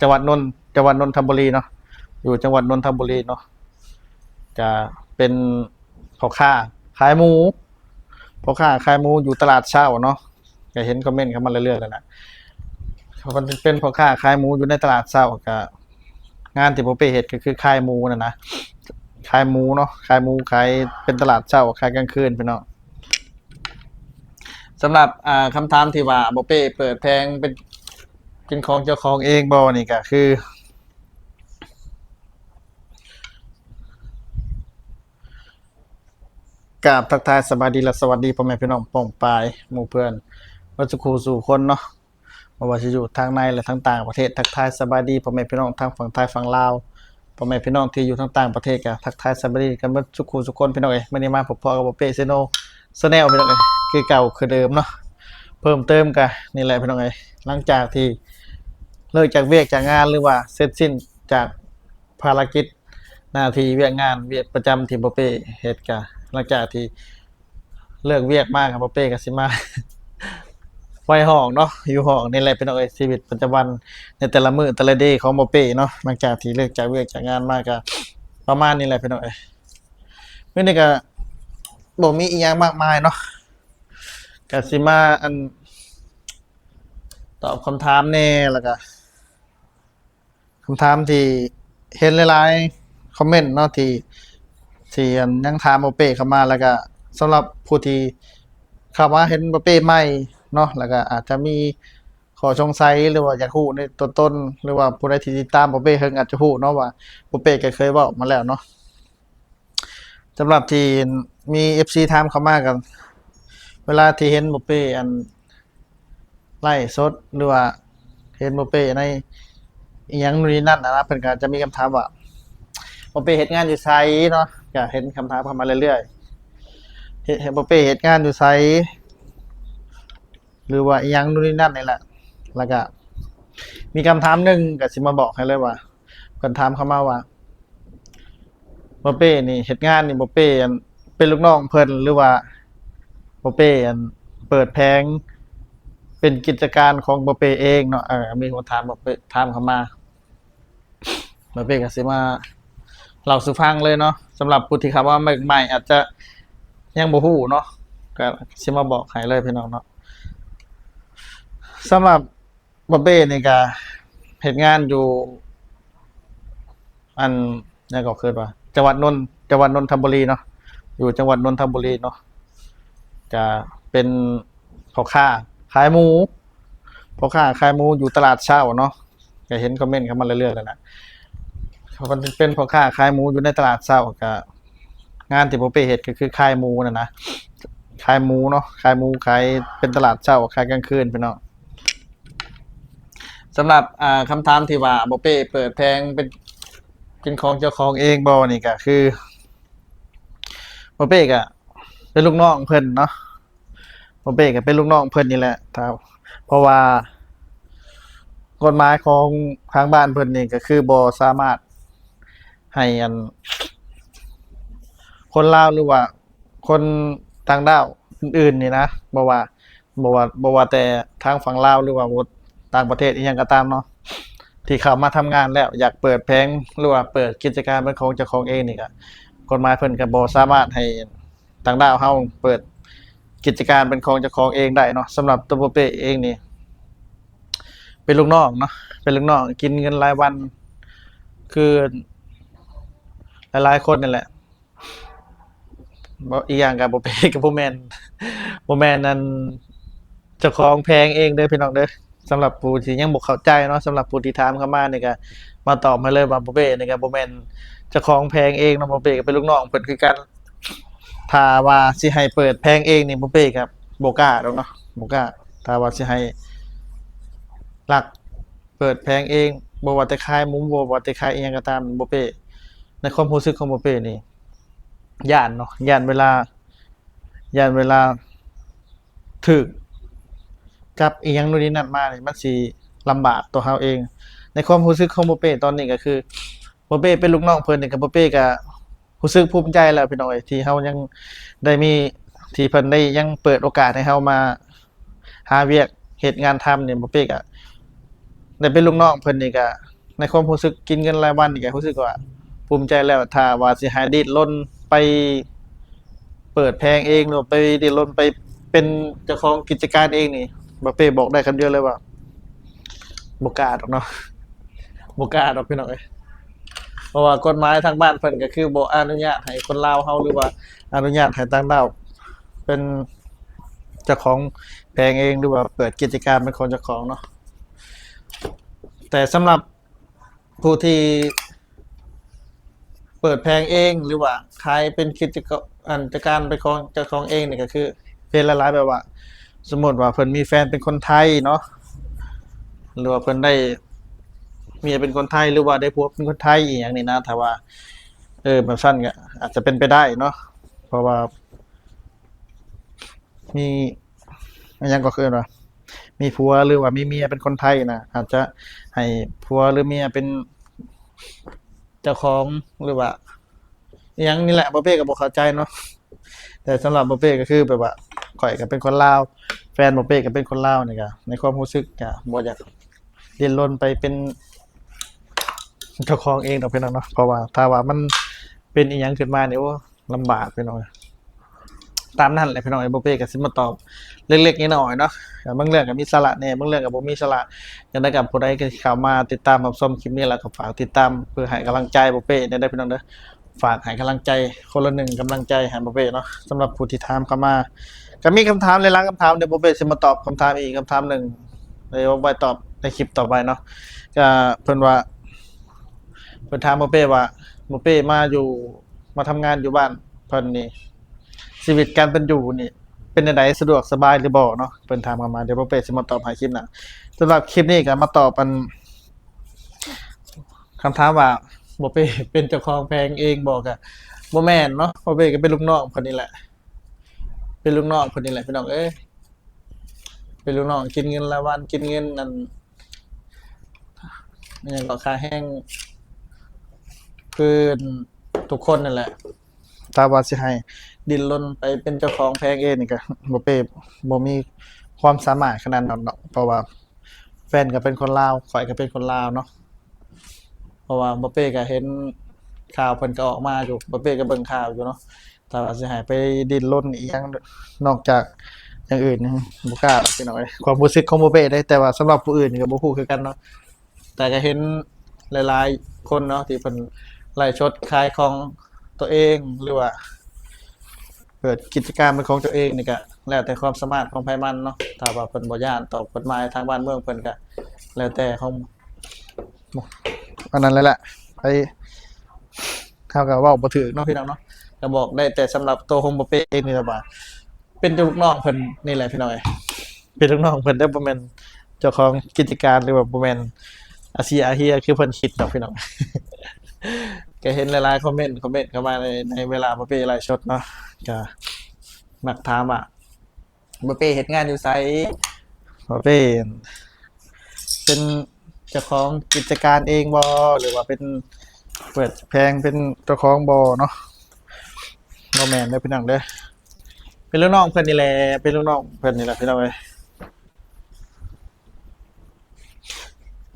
ຈັງຫວັດນົນ ຈັງຫວັດນົນທະບູລີເນາະ ຢູ່ຈັງຫວັດນົນທະບູລີເນາະ ກະເປັນພໍ່ຄ້າຂາຍໝູ ພໍ່ຄ້າຂາຍໝູຢູ່ຕະຫຼາດເຊົ້າເນາະ ກະເຫັນຄອມເມັນເຂົ້າມາເລື້ອຍໆແລ້ວນະ ເປັນພໍ່ຄ້າຂາຍໝູຢູ່ໃນຕະຫຼາດເຊົ້າ ກະງານທີ່ບໍ່ເປ້ເຮັດກໍຄືຂາຍໝູນັ້ນນະ ຂາຍໝູເນາະ ຂາຍໝູ ຂາຍເປັນຕະຫຼາດເຊົ້າ ຂາຍກາງຄືນພີ່ນ້ອງ. ສຳລັບ ອ່າ ຄຳຖາມທີ່ວ່າບໍ່ເປ້ເປີດແຜງເປັນ ເປັນຂອງເຈົ້າຂອງເອງບໍ່ ນີ້ກະຄື ກາບທັກທາຍສະບາຍດີ ແລະ ສະຫວັດດີພໍ່ແມ່ພີ່ນ້ອງປ້ອງປາຍໝູ່ເພື່ອນເບິດສູ່ຄູ່ສູ່ຄົນເນາະ. ບໍ່ວ່າຊິຢູ່ທາງໃນ ແລະ ທາງຕ່າງປະເທດ ທັກທາຍສະບາຍດີພໍ່ແມ່ພີ່ນ້ອງທາງຝັ່ງໄທຝັ່ງລາວ ພໍ່ແມ່ພີ່ນ້ອງທີ່ຢູ່ທາງຕ່າງປະເທດກະທັກທາຍສະບາຍດີກັນເບິດສູ່ຄູ່ສູ່ຄົນພີ່ນ້ອງເອີຍ. ມື້ນີ້ມາພົບພໍ້ກັບບໍ່ເປ້ເຊໂນ Channel ພີ່ນ້ອງເອີຍ ຄືເກົ່າຄືເດີມເນາະ. ເພີ່ມເຕີມກະນີ້ແຫຼະພີ່ນ້ອງເອີຍ ຫຼັງຈາກທີ່ເລີກຈາກວຽກຈາກງານ ຫຼືວ່າເສັດສິ້ນຈາກພາລະກິດ ໜ້າທີ່ວຽກງານວຽກປະຈຳທີ່ບໍ່ເປ້ເຮັດກະ ຫຼັງຈາກທີ່ເລີກວຽກມາກະບໍ່ເປ້ກະຊິມາໄຫວ້ຫ້ອງເນາະ ຢູ່ຫ້ອງນີ້ແຫຼະພີ່ນ້ອງເອີຍ. ຊີວິດປະຈຳວັນໃນແຕ່ລະມື້ແຕ່ລະເດຂອງບໍ່ເປ້ເນາະ ຫຼັງຈາກທີ່ເລີກຈາກວຽກຈາກງານມາກະປະມານນີ້ແຫຼະພີ່ນ້ອງເອີຍ. ມື້ນີ້ກະບໍ່ມີອີ່ຫຍັງມາກມາຍເນາະ ກະຊິມາ ອັນ ຕອບຄຳຖາມແດ່ ແລ້ວກະ ຄຳຖາມທີ່ເຫັນຫຼາຍໆຄອມເມັນເນາະ ທີ່ ທີ່ ອັນ ຍັງຖາມບໍ່ເປ້ເຂົ້າມາ ແລ້ວກະສຳລັບຜູ້ທີ່ເຂົ້າມາເຫັນບໍ່ເປ້ໃໝ່ເນາະ ແລ້ວກະອາດຈະມີຂໍ້ສົງໄສ ຫຼືວ່າຢາກຮູ້ໃນຕົວຕົນ ຫຼືວ່າຜູ້ໃດທີ່ຕິດຕາມບໍ່ເປ້ເຖິງອາດຈະຮູ້ເນາະ ວ່າບໍ່ເປ້ກະເຄີຍເວົ້າມາແລ້ວເນາະ. ສຳລັບທີ່ມີເອັຟຊີຖາມເຂົ້າມາກັນ ເວລາທີ່ເຫັນບໍ່ເປ້ ອັນ ໄລຟ໌ສົດ ຫຼືວ່າເຫັນບໍ່ເປ້ໃນອີ່ຫຍັງໂນ່ນນີ້ນັ້ນນະ ເພິ່ນກະຈະມີຄຳຖາມວ່າ ບໍ່ເປ້ເຮັດງານຢູ່ໃສເນາະ ກະເຫັນຄຳຖາມເຂົ້າມາເລື້ອຍໆ ເຮັດ ເຫັນບໍ່ເປ້ເຮັດງານຢູ່ໃສ ຫຼືວ່າອີ່ຫຍັງໂນ່ນນີ້ນັ້ນນີ້ແຫຼະ. ແລ້ວກະມີຄຳຖາມໜຶ່ງກະຊິມາບອກໃຫ້ເລີຍວ່າ ເພິ່ນຖາມເຂົ້າມາວ່າ ບໍ່ເປ້ນີ້ເຮັດງານນີ້ ບໍ່ເປ້ ອັນ ເປັນລູກນ້ອງເພິ່ນ ຫຼືວ່າບໍ່ເປ້ ອັນ ເປີດແຜງເປັນກິດຈະການຂອງບໍ່ເປ້ເອງເນາະ. ເອີ ມີຄົນຖາມ ບໍ່ເປ້ ຖາມເຂົ້າມາ ບໍ່ເປ້ກະຊິມາເລົ່າສູ່ຟັງເລີຍເນາະ. ສຳລັບຜູ້ທີ່ເຂົ້າມາໃໝ່ໆ ອາດຈະຍັງບໍ່ຮູ້ເນາະ ກະຊິມາບອກໃຫ້ເລີຍພີ່ນ້ອງເນາະ. ສຳລັບ ບໍ່ເປ້ນີ້ກະເຮັດງານຢູ່ ອັນ ຫຍັງກໍເອີ້ນວ່າ ຈັງຫວັດນົນ ຈັງຫວັດນົນທະບູລີເນາະ ຢູ່ຈັງຫວັດນົນທະບູລີເນາະ ກະເປັນພໍ່ຄ້າຂາຍໝູ ພໍ່ຄ້າຂາຍໝູຢູ່ຕະຫຼາດເຊົ້າເນາະ. ກະເຫັນຄອມເມັນເຂົ້າມາເລື້ອຍໆແລ້ວນະ ເປັນພໍ່ຄ້າຂາຍໝູຢູ່ໃນຕະຫຼາດເຊົ້າ ກະງານທີ່ບໍ່ເປ້ເຮັດກໍຄືຂາຍໝູນັ້ນນະ ຂາຍໝູເນາະ ຂາຍໝູ ຂາຍເປັນຕະຫຼາດເຊົ້າ ຂາຍກາງຄືນພີ່ນ້ອງ. ສຳລັບ ອ່າ ຄຳຖາມທີ່ວ່າບໍ່ເປ້ເປີດແຜງເປັນ ເປັນຂອງເຈົ້າຂອງເອງບໍ່ ນີ້ກະຄື ບໍ່ເປ້ກະເປັນລູກນ້ອງເພິ່ນເນາະ ບໍ່ເປ້ກະເປັນລູກນ້ອງເພິ່ນນີ້ແຫຼະ ຖ້າ ເພາະວ່າກົດໝາຍຂອງທາງບ້ານເພິ່ນນີ້ກະຄືບໍ່ສາມາດໃຫ້ ອັນ ຄົນລາວ ຫຼືວ່າ ຄົນຕ່າງດ້າວອື່ນໆນີ້ນະ ບໍ່ວ່າ ບໍ່ວ່າ ບໍ່ວ່າແຕ່ທາງຝັ່ງລາວ ຫຼືວ່າຕ່າງປະເທດອີ່ຫຍັງກໍຕາມເນາະ ທີ່ເຂົ້າມາທຳງານແລ້ວຢາກເປີດແຜງ ຫຼືວ່າເປີດກິດຈະການເປັນຂອງເຈົ້າຂອງເອງນີ້ ກໍກົດໝາຍເພິ່ນກໍບໍ່ສາມາດໃຫ້ຕ່າງດ້າວເຮົາເປີດກິດຈະການເປັນຂອງເຈົ້າຂອງເອງໄດ້ເນາະ. ສຳລັບຕົວບໍ່ເປ້ເອງນີ້ ເປັນລູກນ້ອງເນາະ ເປັນລູກນ້ອງກິນເງິນລາຍວັນ ຄືຫຼາຍໆຄົນນີ້ແຫຼະ. ບໍ່ ອີກຢ່າງກໍບໍ່ເປັນ ກໍບໍ່ແມ່ນ ບໍ່ແມ່ນອັນເຈົ້າຂອງແຜງເອງເດີພີ່ນ້ອງເດີ. ສຳລັບຜູ້ທີ່ຍັງບໍ່ເຂົ້າໃຈເນາະ ສຳລັບຜູ້ທີ່ຖາມເຂົ້າມານີ້ກໍມາຕອບໃຫ້ເລີຍວ່າບໍ່ເປ້ນີ້ກໍບໍ່ແມ່ນເຈົ້າຂອງແຜງເອງເນາະ ບໍ່ເປ້ກໍເປັນລູກນ້ອງເພິ່ນຄືກັນ. ຖ້າວ່າຊິໃຫ້ເປີດແຜງເອງນີ້ບໍ່ເປ້ກໍບໍ່ກ້າດອກເນາະ ບໍ່ກ້າ ຖ້າວ່າຊິໃຫ້ລັກເປີດແຜງເອງ ບໍ່ວ່າແຕ່ຂາຍໝູ ບໍ່ວ່າແຕ່ຂາຍອີ່ຫຍັງກໍຕາມ ບໍ່ເປ້ ໃນຄວາມຮູ້ສຶກຂອງບໍ່ເປ້ນີ້ ຢ້ານເນາະ ຢ້ານເວລາ ຢ້ານເວລາຖືກຈັບອີ່ຫຍັງໂນ່ນນີ້ນັ້ນມານີ້ ມັນຊິລຳບາກຕໍ່ເຮົາເອງ. ໃນຄວາມຮູ້ສຶກຂອງບໍ່ເປ້ຕອນນີ້ກໍຄື ບໍ່ເປ້ເປັນລູກນ້ອງເພິ່ນນີ້ ກໍບໍ່ເປ້ກໍຮູ້ສຶກພູມໃຈແລ້ວພີ່ນ້ອງເອີຍ ທີ່ເຮົາຍັງໄດ້ມີ ທີ່ເພິ່ນໄດ້ຍັງເປີດໂອກາດໃຫ້ເຮົາມາ ຫາວຽກເຮັດງານທຳນີ້ ບໍ່ເປ້ກະໄດ້ເປັນລູກນ້ອງເພິ່ນນີ້ກະ ໃນຄວາມຮູ້ສຶກກິນເງິນລາຍວັນນີ້ກໍຮູ້ສຶກວ່າພູມໃຈແລ້ວ. ຖ້າວ່າຊິໃຫ້ດີ້ນລົນໄປເປີດແຜງເອງ ຫຼືວ່າໄປດີ້ນລົນໄປເປັນເຈົ້າຂອງກິດຈະການເອງນີ້ ບາເປ້ບອກໄດ້ຄຳດຽວເລີຍວ່າ ບໍ່ກ້າດອກເນາະ ບໍ່ກ້າດອກພີ່ນ້ອງເອີຍ. ເພາະວ່າກົດໝາຍທາງບ້ານເພິ່ນກໍຄືບໍ່ອະນຸຍາດໃຫ້ຄົນລາວເຮົາ ຫຼືວ່າອະນຸຍາດໃຫ້ຕ່າງດ້າວເປັນເຈົ້າຂອງແຜງເອງ ຫຼືວ່າເປີດກິດຈະການເປັນຂອງເຈົ້າຂອງເນາະ. ແຕ່ສຳລັບຜູ້ທີ່ເປີດແຜງເອງ ຫຼືວ່າຂາຍເປັນກິດຈະກະ ອັນ ຈະການເປັນຂອງເຈົ້າຂອງເອງນີ້ ກໍຄືເຮັດຫຼາຍໆ ແບບວ່າ ສົມມຸດວ່າເພິ່ນມີແຟນເປັນຄົນໄທເນາະ ຫຼືວ່າເພິ່ນໄດ້ເມຍເປັນຄົນໄທ ຫຼືວ່າໄດ້ຜົວເປັນຄົນໄທອີ່ຫຍັງນີ້ນະ. ຖ້າວ່າ ເອີ ແບບຊັ້ນກໍອາດຈະເປັນໄປໄດ້ເນາະ ເພາະວ່າມີ ອີ່ຫຍັງກໍຄືວ່າ ມີຜົວ ຫຼືວ່າມີເມຍເປັນຄົນໄທນະ ອາດຈະໃຫ້ຜົວ ຫຼືເມຍເປັນເຈົ້າຂອງ ຫຼືວ່າ ອີ່ຫຍັງນີ້ແຫຼະ ບໍ່ເປ້ກໍບໍ່ເຂົ້າໃຈເນາະ. ແຕ່ສຳລັບບໍ່ເປ້ກໍຄືແບບວ່າ ຂ້ອຍກໍເປັນຄົນລາວ ແຟນບໍ່ເປ້ກໍເປັນຄົນລາວນີ້ ກໍໃນຄວາມຮູ້ສຶກກໍບໍ່ຢາກດີ້ນລົນໄປເປັນເຈົ້າຂອງເອງດອກພີ່ນ້ອງເນາະ. ເພາະວ່າຖ້າວ່າມັນເປັນອີ່ຫຍັງຂຶ້ນມານີ້ ໂອ້ ລຳບາກພີ່ນ້ອງ. ຕາມນັ້ນແຫຼະພີ່ນ້ອງເອີຍ ບໍ່ເປ້ກໍຊິມາຕອບເລັກໆນ້ອຍໆເນາະ. ບາງເລື່ອງກໍມີສາລະແດ່ ບາງເລື່ອງກໍບໍ່ມີສາລະ. ຈັ່ງໃດກໍຜູ້ໃດທີ່ເຂົ້າມາຕິດຕາມຮັບຊົມຄລິບນີ້ ແລ້ວກໍຝາກຕິດຕາມເພື່ອໃຫ້ກຳລັງໃຈບໍ່ເປ້ແດ່ເດີພີ່ນ້ອງເດີ. ຝາກໃຫ້ກຳລັງໃຈ ຄົນລະໜຶ່ງກຳລັງໃຈໃຫ້ບໍ່ເປ້ເນາະ. ສຳລັບຜູ້ທີ່ຖາມເຂົ້າມາ ກໍມີຄຳຖາມຫຼາຍໆຄຳຖາມ ດຽວບໍ່ເປ້ຊິມາຕອບຄຳຖາມອີກຄຳຖາມໜຶ່ງ ດຽວໄວ້ຕອບໃນຄລິບຕໍ່ໄປເນາະ. ກໍເພິ່ນວ່າ ເພິ່ນຖາມບໍ່ເປ້ວ່າ ບໍ່ເປ້ມາຢູ່ ມາທຳງານຢູ່ບ້ານເພິ່ນນີ້ ຊີວິດການເປັນຢູ່ນີ້ເປັນແນວໃດ ສະດວກສະບາຍຫຼືບໍ່ເນາະ. ເພິ່ນຖາມເຂົ້າມາ ດຽວບໍ່ເປ້ຊິມາຕອບໃຫ້ຄລິບໜ້າ. ສຳລັບຄລິບນີ້ກໍມາຕອບອັນ ຄຳຖາມວ່າ ບໍ່ເປ້ເປັນເຈົ້າຂອງແຜງເອງບໍ່? ກະບໍ່ແມ່ນເນາະ ບໍ່ເປ້ກໍເປັນລູກນ້ອງເພິ່ນນີ້ແຫຼະ ເປັນລູກນ້ອງເພິ່ນນີ້ແຫຼະພີ່ນ້ອງເອີຍ. ເປັນລູກນ້ອງ ກິນເງິນລາຍວັນ ກິນເງິນອັນ ອີ່ຫຍັງກໍຄ່າແຮງ ຄືທຸກຄົນນັ້ນແຫຼະ. ຖ້າວ່າຊິໃຫ້ດີ້ນລົນໄປເປັນເຈົ້າຂອງແຜງເອງນີ້ ກໍບໍ່ເປ້ບໍ່ມີຄວາມສາມາດຂະໜາດນັ້ນດອກ ເພາະວ່າ ແຟນກໍເປັນຄົນລາວ ຂ້ອຍກໍເປັນຄົນລາວເນາະ. ເພາະວ່າບໍ່ເປ້ກໍເຫັນຂ່າວເພິ່ນກໍອອກມາຢູ່ ບໍ່ເປ້ກໍເບິ່ງຂ່າວຢູ່ເນາະ. ແຕ່ວ່າຊິໃຫ້ໄປດີ້ນລົນອີ່ຫຍັງນອກຈາກຢ່າງອື່ນ ບໍ່ກ້າດອກພີ່ນ້ອງເອີຍ. ຄວາມຮູ້ສຶກຂອງບໍ່ເປ້ເດ້ ແຕ່ວ່າສຳລັບຜູ້ອື່ນນີ້ກໍບໍ່ຮູ້ຄືກັນເນາະ. ແຕ່ກໍເຫັນຫຼາຍໆຄົນເນາະ ທີ່ເພິ່ນໄລຟ໌ສົດຂາຍຂອງຕົວເອງ ຫຼືວ່າເປີດກິດຈະການເປັນຂອງຕົວເອງນີ້ ກໍແລ້ວແຕ່ຄວາມສາມາດຂອງໃຜມັນເນາະ. ຖ້າວ່າເພິ່ນບໍ່ຢ້ານຕໍ່ກົດໝາຍທາງບ້ານເມືອງເພິ່ນ ກໍແລ້ວແຕ່ຂອງ ອັນນັ້ນແຫຼະ ໄປ ເຮົາກໍເວົ້າບໍ່ຖືກເນາະພີ່ນ້ອງເນາະ. ກໍບອກໄດ້ແຕ່ສຳລັບໂຕຂອງບໍ່ເປ້ເອງນີ້ແຫຼະວ່າ ເປັນເຈົ້າລູກນ້ອງເພິ່ນນີ້ແຫຼະພີ່ນ້ອງເອີຍ. ເປັນລູກນ້ອງເພິ່ນເດີ ບໍ່ແມ່ນເຈົ້າຂອງກິດຈະການ ຫຼືວ່າບໍ່ແມ່ນອາຊີອາເຮຍຄືເພິ່ນຄິດດອກພີ່ນ້ອງ. ກໍເຫັນຫຼາຍໆຄອມເມັນ ຄອມເມັນເຂົ້າມາໃນ ໃນເວລາບໍ່ເປ້ໄລຟ໌ສົດເນາະ ກໍມັກຖາມວ່າ ບໍ່ເປ້ເຮັດງານຢູ່ໃສ? ບໍ່ເປ້ເປັນເຈົ້າຂອງກິດຈະການເອງບໍ່ ຫຼືວ່າເປັນເປີດແຜງເປັນເຈົ້າຂອງບໍ່ເນາະ? ບໍ່ແມ່ນເດີພີ່ນ້ອງເດີ ເປັນລູກນ້ອງເພິ່ນນີ້ແຫຼະ ເປັນລູກນ້ອງເພິ່ນນີ້ແຫຼະພີ່ນ້ອງເອີຍ.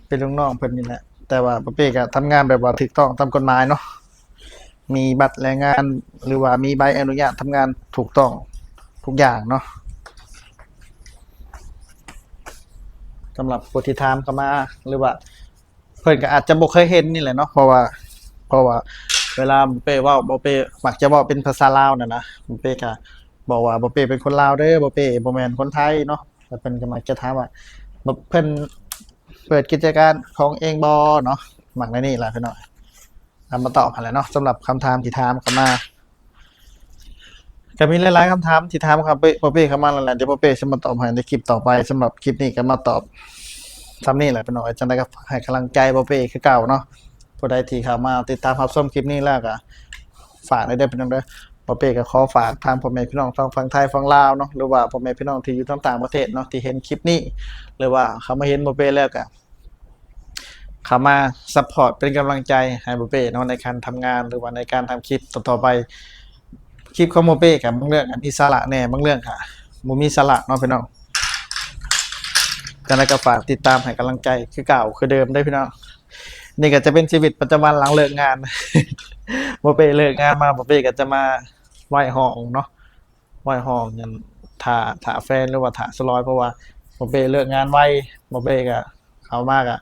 ເປັນລູກນ້ອງເພິ່ນນີ້ແຫຼະ ແຕ່ວ່າປ້າເປ້ກໍທຳງານແບບວ່າຖືກຕ້ອງຕາມກົດໝາຍເນາະ ມີບັດແຮງງານ ຫຼືວ່າມີໃບອະນຸຍາດທຳງານຖືກຕ້ອງທຸກຢ່າງເນາະ. ສຳລັບຜູ້ທີ່ຖາມເຂົ້າມາ ຫຼືວ່າເພິ່ນກໍອາດຈະບໍ່ເຄີຍເຫັນນີ້ແຫຼະເນາະ ເພາະວ່າ ເພາະວ່າເວລາປ້າເປ້ເວົ້າ ປ້າເປ້ມັກຈະເວົ້າເປັນພາສາລາວນັ້ນນະ ປ້າເປ້ກໍບອກວ່າ ປ້າເປ້ເປັນຄົນລາວເດີ ປ້າເປ້ບໍ່ແມ່ນຄົນໄທເນາະ. ແລ້ວເພິ່ນກໍມັກຈະຖາມວ່າ ແບບເພິ່ນເປີດກິດຈະການຂອງເອງບໍ່ເນາະ ມັກແນວນີ້ແຫຼະພີ່ນ້ອງ. ເອົາມາຕອບຫັ້ນແຫຼະເນາະ ສຳລັບຄຳຖາມທີ່ຖາມເຂົ້າມາ ກໍມີຫຼາຍໆຄຳຖາມທີ່ຖາມເຂົ້າ ປ້າເປ້ເຂົ້າມານັ້ນແຫຼະ ດຽວປ້າເປ້ຊິມາຕອບໃຫ້ໃນຄລິບຕໍ່ໄປ. ສຳລັບຄລິບນີ້ກໍມາຕອບສ່ຳນີ້ແຫຼະພີ່ນ້ອງ ຈັ່ງໃດກໍໃຫ້ກຳລັງໃຈປ້າເປ້ຄືເກົ່າເນາະ. ຜູ້ໃດທີ່ເຂົ້າມາຕິດຕາມຮັບຊົມຄລິບນີ້ແລ້ວກໍ ຝາກໄດ້ເດີພີ່ນ້ອງເດີ. ປ້າເປ້ກໍຂໍຝາກທາງພໍ່ແມ່ພີ່ນ້ອງທາງຝັ່ງໄທຝັ່ງລາວເນາະ ຫຼືວ່າພໍ່ແມ່ພີ່ນ້ອງທີ່ຢູ່ທາງຕ່າງປະເທດເນາະ ທີ່ເຫັນຄລິບນີ້ ຫຼືວ່າເຂົ້າມາເຫັນປ້າເປ້ແລ້ວກໍເຂົ້າມາຊັບພອດເປັນກຳລັງໃຈໃຫ້ປ້າເປ້ເນາະ ໃນການທຳງານ ຫຼືວ່າໃນການທຳຄລິບຕໍ່ໆໄປ. ຄລິບຂອງປ້າເປ້ກໍບາງເລື່ອງກໍມີສາລະແດ່ ບາງເລື່ອງກໍບໍ່ມີສາລະເນາະພີ່ນ້ອງ. ຈັ່ງໃດກໍຝາກຕິດຕາມໃຫ້ກຳລັງໃຈຄືເກົ່າຄືເດີມເດີພີ່ນ້ອງ. ນີ້ກໍຈະເປັນຊີວິດປະຈຳວັນຫຼັງເລີກງານ. ບໍ່ເປ້ເລີກງານມາ ບໍ່ເປ້ກໍຈະມາໄຫວ້ຫ້ອງເນາະ ໄຫວ້ຫ້ອງ ອັນ ຖ້າ ຖ້າແຟນ ຫຼືວ່າຖ້າສະຫຼອຍ ເພາະວ່າບໍ່ເປ້ເລີກງານໄວ. ບໍ່ເປ້ກໍເຂົ້າມາກໍ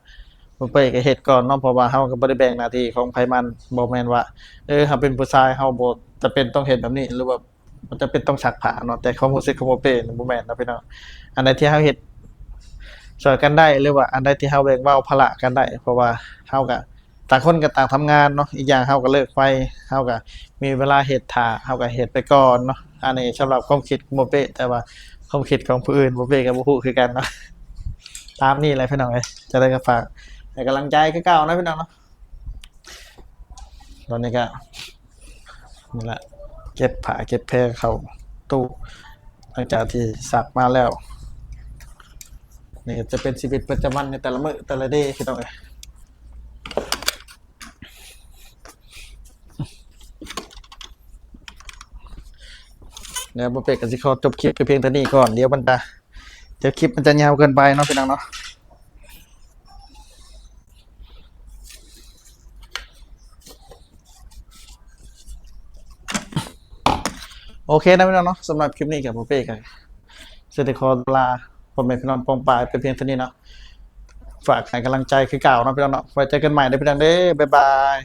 ບໍ່ເປ້ກໍເຮັດກ່ອນເນາະ ເພາະວ່າເຮົາກໍບໍ່ໄດ້ແບ່ງໜ້າທີ່ຂອງໃຜມັນ. ບໍ່ແມ່ນວ່າ ເອີ ເຮົາເປັນຜູ້ຊາຍ ເຮົາບໍ່ຈຳເປັນຕ້ອງເຮັດແບບນີ້ ຫຼືວ່າ ບໍ່ຈຳເປັນຕ້ອງຊັກຜ້າເນາະ. ແຕ່ຄວາມຮູ້ສຶກຂອງບໍ່ເປ້ນີ້ບໍ່ແມ່ນເນາະພີ່ນ້ອງ. ອັນໃດທີ່ເຮົາເຮັດຊ່ອຍກັນໄດ້ ຫຼືວ່າອັນໃດທີ່ເຮົາແບ່ງເບົາພາລະກັນໄດ້ ເພາະວ່າເຮົາກໍຕ່າງຄົນກໍຕ່າງທຳງານເນາະ. ອີກຢ່າງເຮົາກໍເລີກໄວ ເຮົາກໍມີເວລາເຮັດຖ້າ ເຮົາກໍເຮັດໄປກ່ອນເນາະ. ອັນນີ້ສຳລັບຄວາມຄິດຂອງບໍ່ເປ້ ແຕ່ວ່າຄວາມຄິດຂອງຜູ້ອື່ນບໍ່ເປ້ກໍບໍ່ຮູ້ຄືກັນເນາະ. ຕາມນີ້ແຫຼະພີ່ນ້ອງເອີຍ. ຈັ່ງໃດກໍຝາກໃຫ້ກຳລັງໃຈຄືເກົ່າເນາະພີ່ນ້ອງເນາະ. ຕອນນີ້ກໍ ນີ້ແຫຼະ ເກັບຜ້າເກັບແພເຂົ້າຕູ້ ຫຼັງຈາກທີ່ຊັກມາແລ້ວ. ນີ້ກໍຈະເປັນຊີວິດປະຈຳວັນໃນແຕ່ລະມື້ແຕ່ລະເດ ພີ່ນ້ອງເອີຍ. ແລ້ວບໍ່ເປັນກໍຊິຂໍຈົບຄລິບໄປພຽງເທົ່ານີ້ກ່ອນ ດຽວມັນຈະ ດຽວຄລິບມັນຈະຍາວເກີນໄປເນາະພີ່ນ້ອງເນາະ. ໂອເຄນະພີ່ນ້ອງເນາະ ສຳລັບຄລິບນີ້ກໍບໍ່ເປັນກໍຊິໄດ້ຂໍລາພໍ່ແມ່ພີ່ນ້ອງປ້ອງປາຍໄປພຽງເທົ່ານີ້ເນາະ. ຝາກໃຫ້ກຳລັງໃຈຄືເກົ່າເນາະພີ່ນ້ອງເນາະ. ໄວ້ເຈີກັນໃໝ່ເດີພີ່ນ້ອງເດີ. ບາຍບາຍ.